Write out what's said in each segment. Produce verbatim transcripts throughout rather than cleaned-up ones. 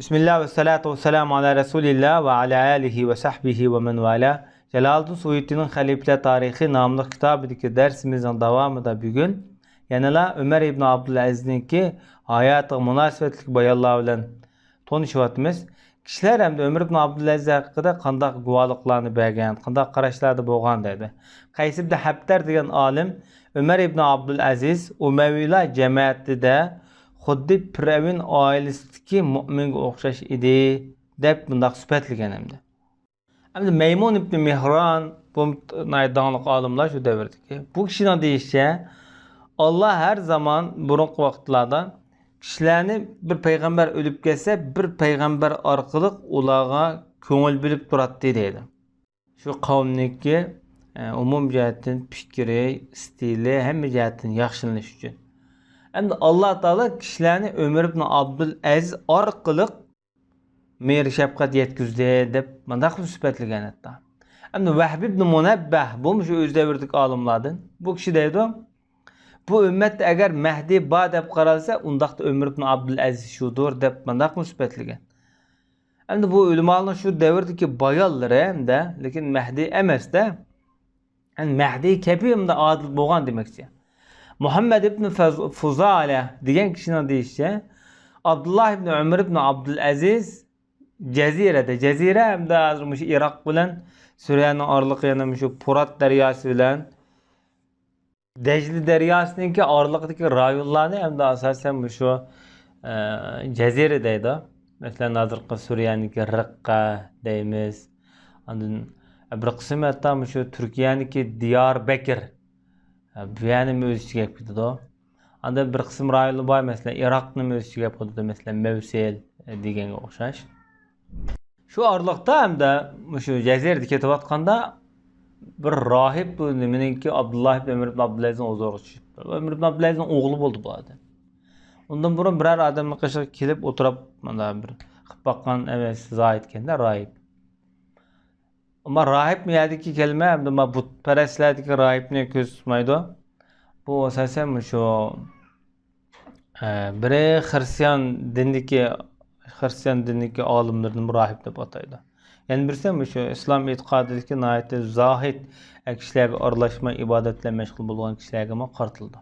بىسمىللا ۋەسسالاتۇ ۋەسسالامۇ ئالا رەسۇلىللا ۋە ئالا ئالىھى ۋە سەھبىھى ۋە مەن ۋالا. جالالىدىن سۇيۇتىنىڭ خەلىپىلەر تارىخى ناملىق كىتابىدىكى دەرسىمىزنىڭ داۋامىدا بۈگۈن يەنىلا ئۆمەر ئىبن ئابدۇلئەزىزنىڭكى ھاياتىغا مۇناسىۋەتلىك بايانلار بىلەن تونۇشۇۋاتىمىز. كىشىلەر ھەمدە ئۆمەر ئىبن ئابدۇلئەزىز ھەققىدە قانداق گۇۋاھلىقلارنى بەرگەن، قانداق قاراشلاردا بولغان دەيدۇ. قەيس ئىبن ھەبتەر دېگەن ئالىم ئۆمەر ئىبن ئابدۇلئەزىز ئۇمەۋىيلار جەمەتىدە خۇددى پىرئەۋن ئائىلىسىدىكى مۆمىنگە ئوخشاش ئىدى، دەپ مۇنداق سۈپەتلىگەن ئەمدى. ئەمدى مەيمۇن ئىبن مېھران، بۇ ناھايىتى داڭلىق ئالىملار شۇ دەۋردىكى. بۇ كىشىنىڭ دېيىشىچە، ئاللا ھەر زامان بۇرۇنقى ۋاقىتلاردا كىشىلەرنى بىر پەيغەمبەر ئۆلۈپ كەتسە، بىر پەيغەمبەر ئارقىلىق ئۇلارغا كۆڭۈل بۆلۈپ تۇراتتى دەيدۇ. شۇ قەۋمنىڭكى، ئە، ئومۇمىي جەھەتتىن پىكرى، ئىستىلى، ھەممە جەھەتتىن ياخشىلىنىش ئۈچۈن. ئەمدى ئاللا تائالا كىشىلەرنى ئۆمەر ئىبن ئابدۇلئەزىز ئارقىلىق مېھىر شەپقەت يەتكۈزدى، دەپ مۇنداق قىلىپ سۈپەتلىگەن ھەتتا. ئەمدى ۋەھب ئىبن مۇنەببەھ، بۇمۇ شۇ ئۆز دەۋرىدىكى ئالىملاردىن. بۇ كىشى دەيدۇ، بۇ ئۈممەتتە ئەگەر مەھدى بار دەپ قارالسا، ئۇنداقتا ئۆمەر ئىبن ئابدۇلئەزىز شۇدۇر، دەپ مۇنداق قىلىپ سۈپەتلىگەن. ئەمدى بۇ ئۆلىمالارنىڭ شۇ دەۋردىكى بايانلىرى ھەمدە، لېكىن مەھدى ئەمەس-دە. يەنى مەھدى كەبى ئادىل بولغان دېمەكچى. مۇھەممەد ئىبن فەز-، فۇزالە دېگەن كىشىنىڭ دېيىشىچە، ئابدۇللا ئىبن ئۆمەر ئىبن ئابدۇلئەزىز جەزىرەدە، جەزىرە ئەمدى ھازىر مۇشۇ ئىراق بىلەن سۈرىيەنىڭ ئارىلىقى، يەنە مۇشۇ پۇرات دەرياسى بىلەن دەجلە دەرياسىنىڭكى ئارىلىقىدىكى رايونلارنى ئەمدى ئاساسەن مۇشۇ، ئە، جەزىرە دەيدۇ. مەسىلەن، ھازىرقى سۈرىيەنىڭكى رىققە دەيمىز. ئاندىن بىر قىسىم ھەتتا مۇشۇ تۈركىيەنىڭكى دىياربەكىر، ئە، بۇ يەرنىمۇ ئۆز ئىچىگە ئەپ كېتىدۇ. ئاندىن بىر قىسىم رايونلار بار، مەسىلەن، ئىراقنىمۇ ئۆز ئىچىگە ئەپ كېتىدۇ، مەسىلەن، مەۋسىل، ئە، دېگەنگە ئوخشاش. شۇ ئارىلىقتا ھەمدە مۇشۇ جەزىرىدە كېتىۋاتقاندا بىر راھىب بۇ نېمىنىڭكى، ئابدۇللا ئىبن ئۆمەر ئىبن ئابدۇلئەزىزنىڭ ھۇزۇرىغا چۈشۈپتۇ. ئۆمەر ئىبن ئابدۇلئەزىزنىڭ ئوغلى بولدى بۇ ئادەم. ئۇندىن بۇرۇن بىرەر ئادەمنىڭ قېشىغا كېلىپ ئولتۇرۇپ، مانا بىر قىلىپ باققان ئەمەس، زاھىدكەن-دە، راھىب. ئەمما راھىبمۇ يەردىكى كەلمە، ئەمدى ما بۇتپەرەسلەردىكى راھىبنى كۆز تۇتمايدۇ. بۇ ئاساسەن مۇشۇ، ئە، بىرى خىرىستىيان دىنىدىكى، خىرىستىيان دىنىدىكى ئالىملىرىنىمۇ راھىب دەپ ئاتايدۇ. يەنە بىرسى مۇشۇ ئىسلام ئېتىقادىدىكى ناھايىتى زاھىد، ئە، كىشىلەرگە ئارىلاشماي ئىبادەت بىلەن مەشغۇل بولغان كىشىلەرگىمۇ قارىتىلىدۇ.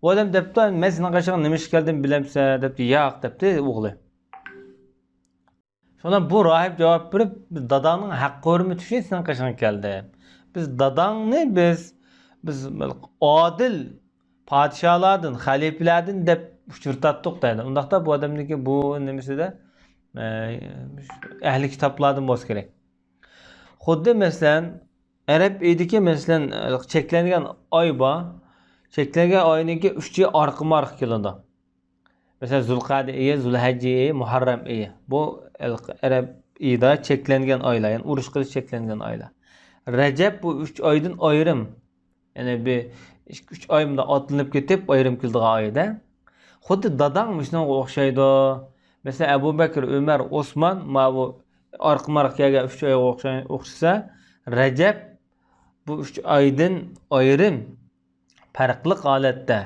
ئۇ ئادەم دەپتۇ، مەن سېنىڭ قېشىڭغا نېمە ئىش كەلدىم بىلەمسەن؟ دەپتۇ، ياق، دەپتۇ ئوغلى. شۇڭا بۇ راھىب جاۋاب بېرىپ، بىز داداڭنىڭ ھەققى ھۆرمىتى ئۈچۈن سېنىڭ قېشىڭغا كەلدى. بىز داداڭنى بىز، بىز ئادىل پادىشاھلاردىن، خەلىپىلەردىن دەپ ئۇچرىتاتتۇق دەيدۇ. ئۇنداقتا بۇ ئادەمنىڭكى بۇ نېمىسىدە، ئە، ئەھلى كىتابلاردىن بولسا كېرەك. خۇددى مەسىلەن، ئەرەب ئېيىدىكى مەسىلەن، چەكلەنگەن ئاي بار. چەكلەنگەن ئاينىڭكى ئۈچى ئارقىمۇ ئارقا كېلىدۇ. مەسىلەن، زۇلقەدە ئېيى، زۇلھەججە ئېيى، مۇھەررەم ئېيى. بۇ ئەرەب ئېيىدا چەكلەنگەن ئايلار، يەنى ئۇرۇش قىلىش چەكلەنگەن ئايلار. رەجەب بۇ ئۈچ ئايدىن ئايرىم. يەنى بىر ئىككى، ئۈچ ئاي مۇنداق ئاتلىنىپ كېتىپ، ئايرىم كېلىدىغان ئايدا. خۇددى داداڭ مۇشۇنىڭغا ئوخشايدۇ. مەسىلەن، ئەبۇ بەكرى، ئۆمەر، ئوسمان، ماۋۇ ئارقىمۇ ئارقا كەلگەن ئۈچ ئايغا ئوخشاي-، ئوخشىسا، رەجەب بۇ ئۈچ ئايدىن ئايرىم. پەرقلىق ھالەتتە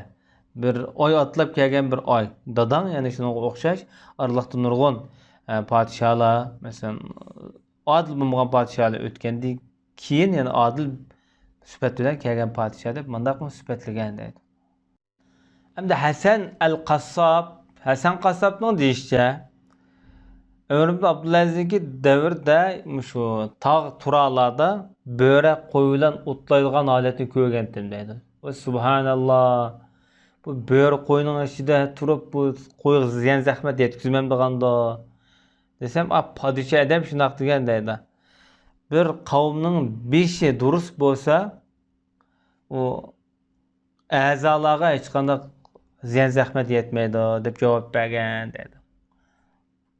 بىر ئاي ئاتلاپ كەلگەن بىر ئاي. داداڭ يەنە شۇنىڭغا ئوخشاش ئارىلىقتا نۇرغۇن، ئە، پادىشاھلار، مەسىلەن، ئادىل بولمىغان پادىشاھلار ئۆتكەندىن كېيىن يەنە ئادىل سۈپەت بىلەن كەلگەن پادىشاھ دەپ مۇنداقمۇ سۈپەتلىگەن دەيدۇ. ئەمدى ھەسەن ئەل قاسساب، ھەسەن قاسسابنىڭ دېيىشىچە، ئۆمەر ئىبن ئابدۇلئەزىزنىڭكى دەۋرىدە مۇشۇ تاغ تۇراقلاردا بۆرە، قوي بىلەن ئوتلايدىغان ھالەتنى كۆرگەنتىم دەيدۇ. ۋە سۇبھاناللا، بۇ بۆرە قوينىڭ ئىچىدە تۇرۇپ، بۇ قويغا زىيان زەخمەت يەتكۈزمەمدىغاندۇ دېسەم، ئا، پادىشاھ ئادەم شۇنداق دېگەن دەيدۇ. بىر قەۋمنىڭ بېشى دۇرۇس بولسا، ئۇ ئەزالارغا ھېچقانداق زىيان زەخمەت يەتمەيدۇ، دەپ جاۋاب بەرگەن دەيدۇ.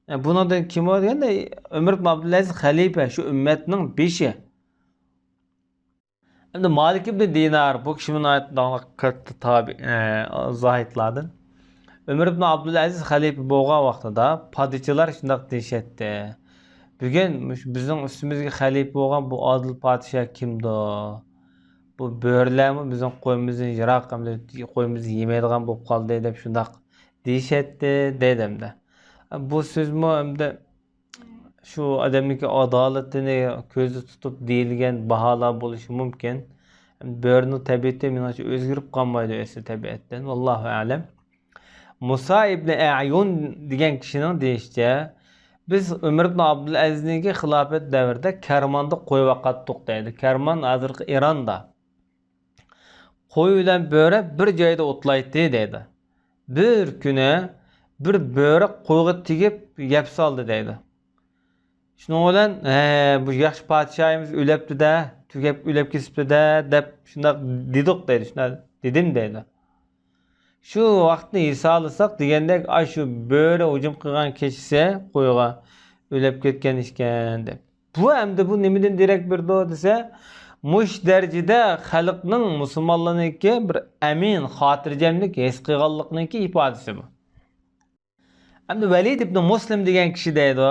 ئە، بۇنىڭدىن كىم ئۇ دېگەندە، ئۆمەر ئىبن ئابدۇلئەزىز خەلىپە، شۇ ئۈممەتنىڭ بېشى. ئەمدى مالىك ئىبن دىنار، بۇ كىشىمۇ ناھايىتى داڭلىق كاتتا تابى-، ئە، زاھىدلاردىن. ئۆمەر ئىبن ئابدۇلئەزىز خەلىپە بولغان ۋاقتىدا پادىچىلار شۇنداق دېيىشەتتى. بۈگۈن مۇشۇ بىزنىڭ ئۈستىمىزگە خەلىپە بولغان بۇ ئادىل پادىشاھ كىمدۇ؟ بۇ بۆرىلەرمۇ بىزنىڭ قويىمىزدىن يىراق، ئەمدى قويىمىزنى يېمەيدىغان بولۇپ قالدى، دەپ شۇنداق دېيىشەتتى، دەيدۇ ئەمدى. بۇ سۆزمۇ ئەمدى شۇ ئادەمنىڭكى ئادالىتىنى كۆزدە تۇتۇپ دېيىلگەن باھالار بولۇشى مۇمكىن. بۆرىنىڭ تەبىئىتى مېنىڭچە ئۆزگىرىپ قالمايدۇ ئەسلى تەبىئەتتىن. ۋاللاھۇ ئەلەم. مۇسا ئىبنى ئەيۇن دېگەن كىشىنىڭ دېيىشىچە، بىز ئۆمەر ئىبن ئابدۇلئەزىزنىڭكى خىلاپەت دەۋرىدە كەرماندا قوي باقاتتۇق دەيدۇ. كەرمان ھازىرقى ئىراندا. قوي بىلەن بۆرە بىر جايدا ئوتلايتتى دەيدۇ. بىر كۈنى بىر بۆرە قويغا تېگىپ يەپ سالدى دەيدۇ. شۇنىڭ بىلەن، ھە، بۇ ياخشى پادىشاھىمىز ئۆلەپتۇ-دە، تۈگەپ ئۆلەپ كېتىپتۇ-دە، دەپ شۇنداق دېدۇق دەيدۇ، شۇنداق دېدىم دەيدۇ. شۇ ۋاقىتنى ھېسابلىساق دېگەندەك، ئاشۇ بۆرە ھۇجۇم قىلغان كېچىسى قويغا ئۆلەپ كەتكەن ئىكەن دەپ. بۇ ئەمدى بۇ نېمىدىن دېرەك بېرىدۇ دېسە، مۇشۇ دەرىجىدە خەلقنىڭ مۇسۇلمانلارنىڭكى بىر ئەمىن، خاتىرجەملىك ھېس قىلغانلىقنىڭكى ئىپادىسى بۇ. ئەمدى ۋەلىد ئىبنى مۇسلىم دېگەن كىشى دەيدۇ،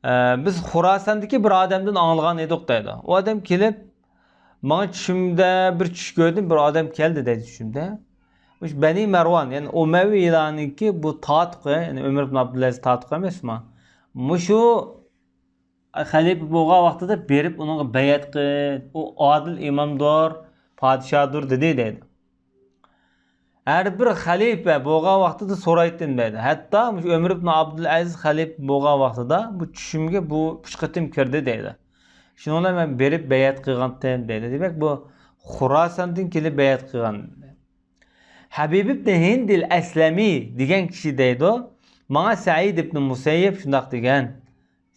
ئە، بىز خۇراساندىكى بىر ئادەمدىن ئاڭلىغان ئىدۇق دەيدۇ. ئۇ ئادەم كېلىپ، ماڭا چۈشۈمدە بىر چۈش كۆردۈم، بىر ئادەم كەلدى دەيدۇ چۈشۈمدە. مۇشۇ بەنى مەرۋان، يەنى ئۇمەۋىيلارنىڭكى بۇ تاتىقى، يەنى ئۆمەر ئىبن ئابدۇلئەزىز تاتىقى ئەمەسمۇ؟ مۇشۇ خەلىپە بولغان ۋاقتىدا بېرىپ ئۇنىڭغا بەيئەت قىل، ئۇ ئادىل ئىمامدۇر، پادىشاھدۇر دېدى دەيدۇ. ھەر بىر خەلىپە بولغان ۋاقتىدا سورايتتىم دەيدۇ. ھەتتا مۇشۇ ئۆمەر ئىبن ئابدۇلئەزىز خەلىپە بولغان ۋاقتىدا بۇ چۈشۈمگە بۇ ئۈچ قېتىم كىردى دەيدۇ. شۇنىڭ بىلەن مەن بېرىپ بەيئەت قىلغانتىم دەيدۇ. دېمەك، بۇ خۇراساندىن كېلىپ بەيئەت قىلغان. ھەبىب ئىبن ھىندىل ئەسلەمى دېگەن كىشى دەيدۇ، ماڭا سەئىد ئىبن مۇسەييىب شۇنداق دېگەن.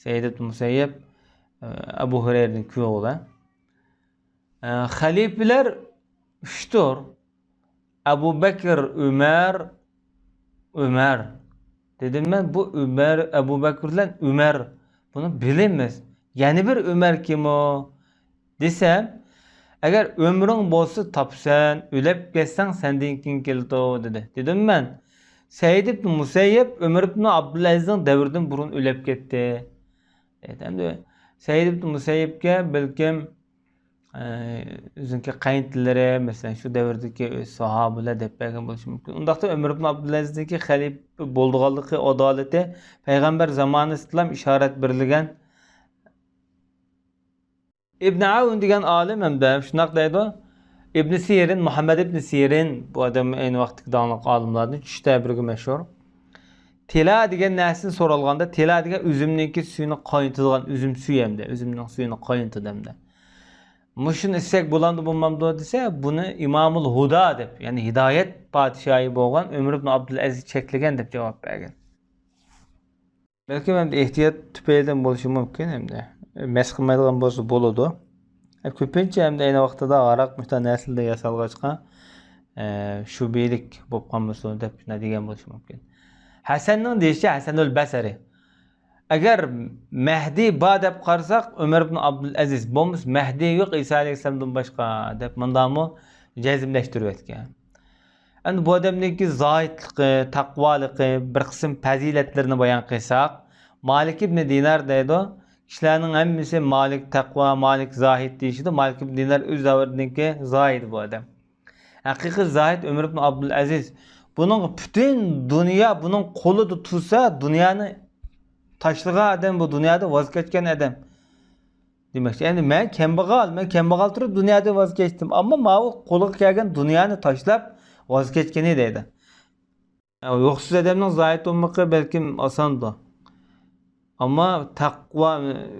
سەئىد ئىبن مۇسەييىب، ئە، ئەبۇ ھۇرەيرىدىن كۈيوۋى. ئە، خەلىپىلەر ئۈچتۇر. ئەبۇ بەكىر، ئۆمەر، ئۆمەر. دېدىم مەن، بۇ ئۆمەر، ئەبۇ بەكىر بىلەن ئۆمەر، بۇنى بىلىمىز. يەنە بىر ئۆمەر كىم ئۇ؟ دېسەم، ئەگەر ئۆمرۈڭ بولسا تاپىسەن، ئۆلۈپ كەتسەڭ سەندىن كېيىن كېلىدۇ، دېدى. دېدىم مەن، سەئىد ئىبن مۇسەييىب ئۆمەر ئىبن ئابدۇلئەزىزنىڭ دەۋرىدىن بۇرۇن ئۆلۈپ كەتتى. ئەمدى سەئىد ئىبن مۇسەييىبكە بەلكىم، ئە، ئۆزىنىڭكى قېيىنتىلىرى، مەسىلەن، شۇ دەۋردىكى ئۆز ساھابىلەر دەپ بەرگەن بولۇشى مۇمكىن. ئۇنداقتا ئۆمەر ئىبن ئابدۇلئەزىزنىڭكى خەلىپە بولىدىغانلىقى، ئادالىتى پەيغەمبەر زامانىسىدىلا ئىشارەت بېرىلگەن. ئىبن ئاۋۇن دېگەن ئالىم ھەمدە شۇنداق دەيدۇ، ئىبن سىرىن، مۇھەممەد ئىبن سىرىن، بۇ ئادەم ئەينى ۋاقىتتىكى داڭلىق ئالىملاردىن، چۈش تەبىرىگە مەشھۇر. تىلا دېگەن نەرسىنى سورالغاندا، تىلا دېگەن ئۈزۈمنىڭكى سۈيىنى قاينىتىدىغان، ئۈزۈم سۈيى ھەمدە ئۈزۈمنىڭ سۈيىنى قاينىتىدۇ ھەمدە. مۇشۇنى ئىچسەك بولامدۇ، بولمامدۇ دېسە، بۇنى ئىمامۇل ھۇدا دەپ، يەنى ھىدايەت پادىشاھى بولغان ئۆمەر ئىبن ئابدۇلئەزىز چەكلىگەن دەپ جاۋاب بەرگەن. بەلكىم ئەمدى ئېھتىيات تۈپەيلىدىن بولۇشى مۇمكىن، ئەمدى مەس قىلمايدىغان بولسا بولىدۇ. كۆپىنچە ئەمدى ئەينى ۋاقتىدا ھاراق مۇشۇنداق نەرسىلەردىن ياسالغاچقا، ئە، شۈبھىلىك بولۇپ قالمىسۇن دەپ شۇنداق دېگەن بولۇشى مۇمكىن. ھەسەننىڭ دېيىشىچە، ھەسەنۇل بەسرى، ئەگەر مەھدى بار دەپ قارىساق، ئۆمەر ئىبن ئابدۇلئەزىز، بولمىسا مەھدى يوق ئىسا ئەلەيھىسسالامدىن باشقا دەپ مۇنداقمۇ جەزملەشتۈرۈۋەتكەن. ئەمدى بۇ ئادەمنىڭكى زاھىدلىقى، تەقۋالىقى، بىر قىسىم پەزىلەتلىرىنى بايان قىلساق، مالىك ئىبنى دىنار دەيدۇ. كىشىلەرنىڭ ھەممىسى مالىك تەقۋا، مالىك زاھىد دېيىشىدۇ. مالىك ئىبنى دىنار ئۆز دەۋرىدىكى زاھىد بۇ ئادەم. ھەقىقىي زاھىد ئۆمەر ئىبن ئابدۇلئەزىز. بۇنىڭ پۈتۈن دۇنيا بۇنىڭ قولىدا تۇرسا، دۇنيانى تاشلىغان ئادەم، بۇ دۇنيادا ۋاز كەچكەن ئادەم. دېمەكچى، يەنى مەن كەمبەغەل، مەن كەمبەغەل تۇرۇپ دۇنيادىن ۋاز كەچتىم. ئەمما ماۋۇ قولىغا كەلگەن دۇنيانى تاشلاپ ۋاز كەچكىنى دەيدۇ. يوقسۇز ئادەمنىڭ زاھىد بولمىقى بەلكىم ئاساندۇ. ئەمما تەقۋا،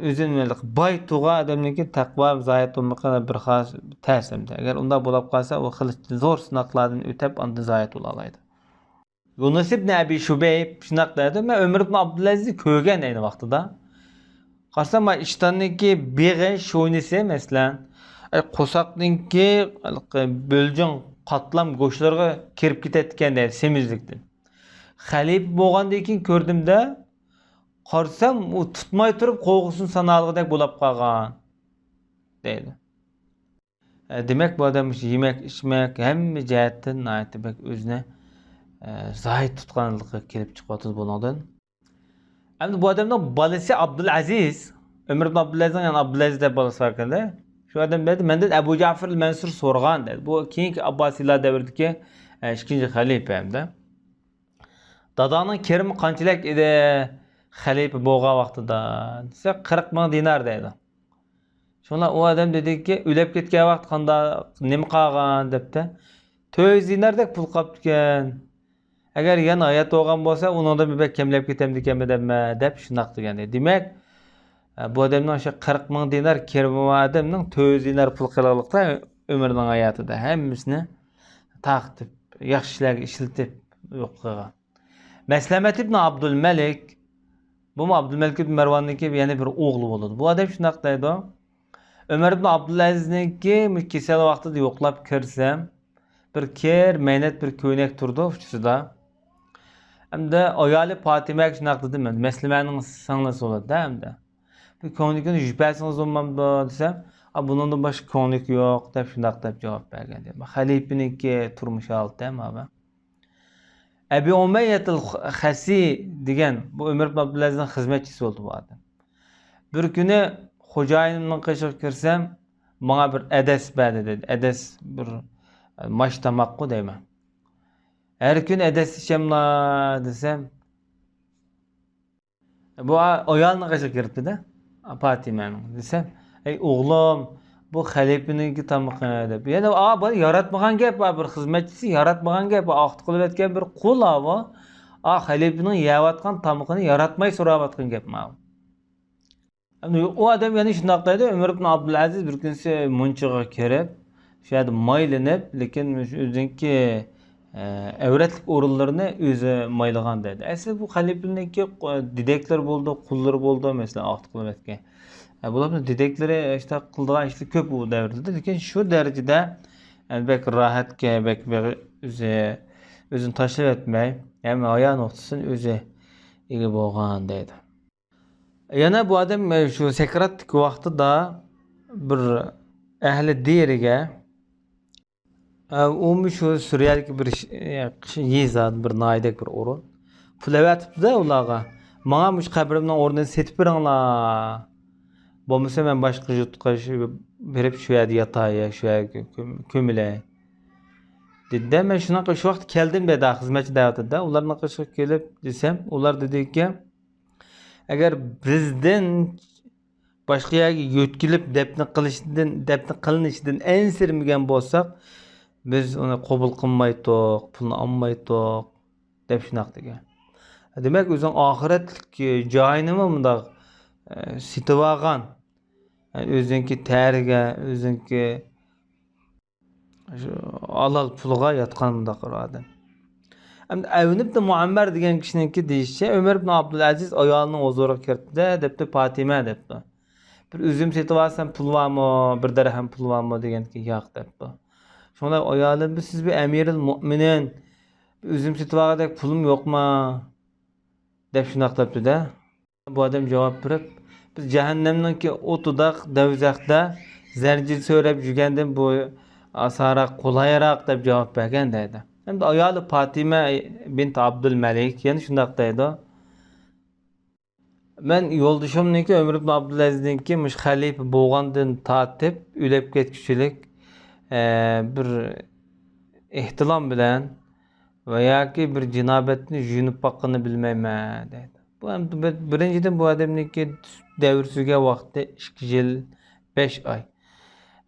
ئۆزىنى باي تۇرغان ئادەمنىڭكى تەقۋا، زاھىد بولمىقى بىر خاس تەس ئەمدى. ئەگەر ئۇنداق بولۇپ قالسا، ئۇ خېلى زور سىناقلاردىن ئۆتۈپ، ئاندىن زاھىد بولالايدۇ. يۇنۇس ئىبن ئەبى شۇبەيب شۇنداق دەيدۇ، مەن ئۆمەر ئىبن ئابدۇلئەزىزنى كۆرگەن ئەينى ۋاقتىدا. قارىسام، مانا ئىشتاندىكى بېغى، شوينىسى، مەسىلەن، ئەي، قورساقنىڭكى بۆلجۈڭ، قاتلام گۆشلىرىغا كىرىپ كېتەتتىكەن دەيدۇ، سېمىزلىكتىن. خەلىپە بولغاندىن كېيىن كۆردۈم-دە، قارىسام، ئۇ تۇتماي تۇرۇپ قوغۇسىنى سانالىغۇدەك بولاپ قالغان، دەيدۇ. ئە، دېمەك، بۇ ئادەم مۇشۇ يېمەك، ئىچمەك، ھەممە جەھەتتىن ناھايىتى بەك ئۆزىنى، ئە، زاھىد تۇتقانلىقى كېلىپ چىقىۋاتىدۇ بۇنىڭدىن. ئەمدى بۇ ئادەمنىڭ بالىسى ئابدۇلئەزىز، ئۆمەر ئىبن ئابدۇلئەزىزنىڭ يەنە ئابدۇلئەزىز دەپ بالىسى بار ئىكەن-دە. شۇ ئادەم دەيدۇ، مەندىن ئەبۇ جەفەر مەنسۇر سورىغان، دەيدۇ. بۇ كېيىنكى ئابباسىيلار دەۋرىدىكى، ئە، ئىككىنچى خەلىپە ھەمدە. «داداڭنىڭ كىرىمى قانچىلىك ئىدى خەلىپە بولغان ۋاقتىدا؟» دېسە، «قىرىق مىڭ دىنار» دەيدۇ. شۇڭا ئۇ ئادەم دېدىكى، «ئۆلۈپ كەتكەن ۋاقىت قانداق، نېمە قالغان؟» دەپتۇ. «تۆت يۈز دىناردەك پۇل قاپتىكەن. ئەگەر يەنە ھايات بولغان بولسا، ئۇنىڭدىن بەك كەملەپ كېتەمدىكەنمەن» دەپ شۇنداق دېگەن. دېمەك، بۇ ئادەمنىڭ شۇ قىرىق مىڭ دىنار كىرىمى بار ئادەمنىڭ تۆت يۈز دىنار پۇل قېلىنلىقتا ئۆمرىنىڭ ھاياتىدا ھەممىسىنى تارقىتىپ، ياخشى ئىشلارغا ئىشلىتىپ يوق قىلغان. مەسلەمەت ئىبن ئابدۇلمەلىك، بۇمۇ ئابدۇلمەلىك ئىبن مەرۋاننىڭكى يەنە بىر ئوغلى بولىدۇ. بۇ ئادەم شۇنداق دەيدۇ، ئۆمەر ئىبن ئابدۇلئەزىزنىڭكى مۇشۇ كېسەل ۋاقتىدا يوقلاپ كىرسەم، بىر كىر، مەينەت بىر كۆينەك تۇرىدۇ ئۇچىسىدا. ھەمدە ئايالى پاتىمەگە شۇنداق دېدىم، مەسلەمەنىڭ سىڭلىسى بولىدۇ-دە ھەمدە. «بىر كۆڭلىكىنى يۇيۇپ بەرسىڭىز بولمامدۇ؟» دېسەم، «ئا، بۇنىڭدىن باشقا كۆڭلۈك يوق» دەپ شۇنداق دەپ جاۋاب بەرگەن. خەلىپىنىڭكى تۇرمۇش ھالىتى ھەم ئەبى ئۇمەييەتىل خەسى دېگەن بۇ ئۆمەر ئىبن ئابدۇلئەزىزنىڭ خىزمەتچىسى بولدى بۇ ئادەم. بىر كۈنى خوجايىنىمنىڭ قېشىغا كىرسەم، ماڭا بىر ئەدەس بەردى دېدى. ئەدەس بىر، ئە، ماش تاماققۇ دەيمەن. ھەر كۈنى ئەدەس ئىچەملا دېسەم، بۇ ئا-، ئايالنىڭ قېشىغا كىرىپتۇ-دە، پاتىمەنىڭ. دېسەم، «ئەي ئوغلۇم، بۇ خەلىپىنىڭكى تامىقى» دەپ. يەنە، «ئا، بۇ ياراتمىغان گەپ، ئا، بىر خىزمەتچىسى ياراتمىغان گەپ، ئا، ئاختا قىلىۋەتكەن بىر قۇل، ئا، بۇ. ئا، خەلىپىنىڭ يەۋاتقان تامىقىنى ياراتماي سوراۋاتقان گەپ ماۋۇ.» ئەمدى ئۇ ئادەم يەنە شۇنداق دەيدۇ، ئۆمەر ئىبن ئابدۇلئەزىز بىر كۈنسى مۇنچىغا كىرىپ، شۇ يەردە مايلىنىپ، لېكىن مۇشۇ ئۆزىنىڭكى، ئە، ئەۋرەتلىك ئورۇنلىرىنى ئۆزى مايلىغان دەيدۇ. ئەسلى بۇ خەلىپىنىڭكى دېدەكلىرى بولىدۇ، قۇللىرى بولىدۇ، مەسىلەن، ئاختا قىلىپ ئۆتكەن. ئە، بۇلارنىڭ دېدەكلىرى ئىشتە قىلىدىغان ئىشلار كۆپ ئۇ دەۋردە. لېكىن شۇ دەرىجىدە، ئە، بەك راھەتكە، بەك، بەك ئۆزى، ئۆزىنى تاشلىۋەتمەي، ھەم ھايا نۇقتىسىدىن ئۆزى ئىگە بولغان دەيدۇ. يەنە بۇ ئادەم، ئە، شۇ سەكراتتىكى ۋاقتىدا بىر ئەھلى دىيىرىگە، ئە، ئۇمۇ شۇ سۈرىيەدىكى بىر ش-، ئە، يېزا، بىر ناھىيەدىكى بىر ئورۇن. پۇل ئەۋەتىپتۇ-دە ئۇلارغا. «ماڭا مۇشۇ قەبرىمنىڭ ئورنىنى سېتىپ بېرىڭلار. بولمىسا مەن باشقا يۇرتقا شۇ، بېرىپ شۇ يەردە ياتاي، شۇ يەرگە كۆم-، كۆمۈلەي» دېدى-دە. مەن شۇنداق شۇ ۋاقىت كەلدىم دەيدۇ، خىزمەتچى دەۋاتىدۇ-دە. ئۇلارنىڭ قېشىغا كېلىپ دېسەم، ئۇلار دېدىكى، «ئەگەر بىزدىن باشقا يەرگە يۆتكىلىپ دەپنە قىلىشتىن، دەپنە قىلىنىشىدىن ئەنسىرىمىگەن بولساق، بىز ئۇنى قوبۇل قىلمايتتۇق، پۇلنى ئالمايتتۇق» دەپ شۇنداق دېگەن. دېمەك، ئۆزىنىڭ ئاخىرەتلىك جايىنىمۇ مۇنداق، ئە، سېتىۋالغان. يەنى ئۆزىنىڭكى تەرىگە، ئۆزىنىڭكى شۇ ھالال پۇلىغا ياتقان مۇنداق بىر ئادەم. ئەمدى ئەۋن ئىبن مۇئەممەر دېگەن كىشىنىڭكى دېيىشىچە، ئۆمەر ئىبن ئابدۇلئەزىز ئايالىنىڭ ھۇزۇرىغا كىردى-دە، دەپتۇ، «پاتىمە» دەپتۇ. «بىر ئۈزۈم سېتىۋالسام پۇل بارمۇ؟ بىر دەرھەم پۇل بارمۇ؟» دېگەندىكىن، «ياق» دەپتۇ. شۇڭا ئايالى، «بىز سىز بىر ئەمىرىل مۇئمىنىن، بىر ئۈزۈم سېتىۋالغۇدەك پۇلۇم يوقما؟» دەپ شۇنداق دەپتۇ-دە. بۇ ئادەم جاۋاب بېرىپ، «بىز جەھەننەمنىڭكى ئوتىدا، دەۋزەختە زەنجىر سۆرەپ يۈرگەندىن بۇ ئاسانراق، قولايراق» دەپ جاۋاب بەرگەن دەيدۇ. ئەمدى ئايالى پاتىمە بىنت ئابدۇلمەلىك يەنە شۇنداق دەيدۇ، «مەن يولدىشىمنىڭكى، ئۆمەر ئىبن ئابدۇلئەزىزنىڭكى مۇشۇ خەلىپە بولغاندىن تارتىپ ئۆلۈپ كەتكۈچىلىك، ئە، بىر ئېھتىلام بىلەن ۋە ياكى بىر جىنابەتنى يۇيۇنۇپ باققىنىنى بىلمەيمەن» دەيدۇ. بۇ ئەمدى بىر-، بىرىنچىدىن، بۇ ئادەمنىڭكى دەۋر سۈرگەن ۋاقتى ئىككى يىل بەش ئاي.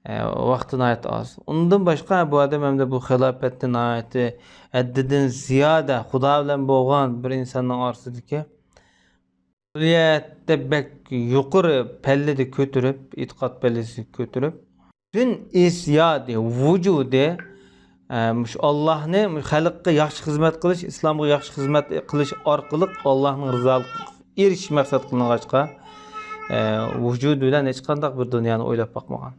ئە، ۋاقتى ناھايىتى ئاز. ئۇندىن باشقا، بۇ ئادەم ئەمدى بۇ خىلاپەتتە ناھايىتى ھەددىدىن زىيادە خۇدا بىلەن بولغان بىر ئىنساننىڭ ئارىسىدىكى ئۇلۇھىيەتتە بەك يۇقىرى پەللىدە كۆتۈرۈپ، ئېتىقاد پەللىسىگە كۆتۈرۈپ، پۈتۈن ئېسيادى، ۋۇجۇدى، ئە، مۇشۇ ئاللاھنى، مۇشۇ خەلققە ياخشى خىزمەت قىلىش، ئىسلامغا ياخشى خىزمەت قىلىش ئارقىلىق ئاللاھنىڭ رىزالىقىغا ئېرىشىش مەقسەت قىلىنغاچقا، ئە، ۋۇجۇدى بىلەن ھېچقانداق بىر دۇنيانى ئويلاپ باقمىغان.